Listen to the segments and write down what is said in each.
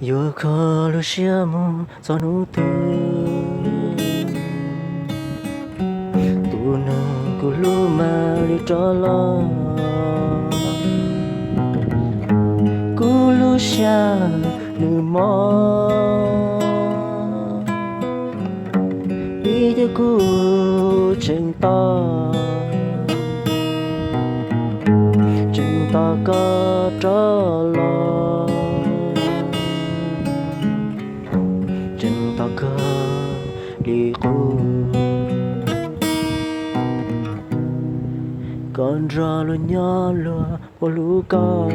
Yuav kho lub siab mus txog hnub twg, tus neeg kuv hlub mam li rov los. Kuv lub siab nws mob, vim tias kuv tseem tos, tseem tos koj rov los, tseem tos koj li qub. Koj nrog luag nyob luag puas hlub koj,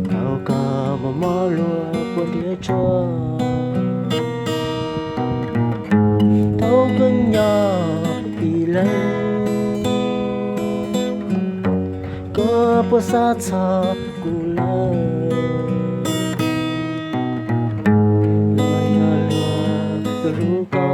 thaum koj muaj mob luag puas ntiav tsuaj, thaum koj nyob ib leeg, koj puas xav txog kuv lawm, los yog luag hlub koj.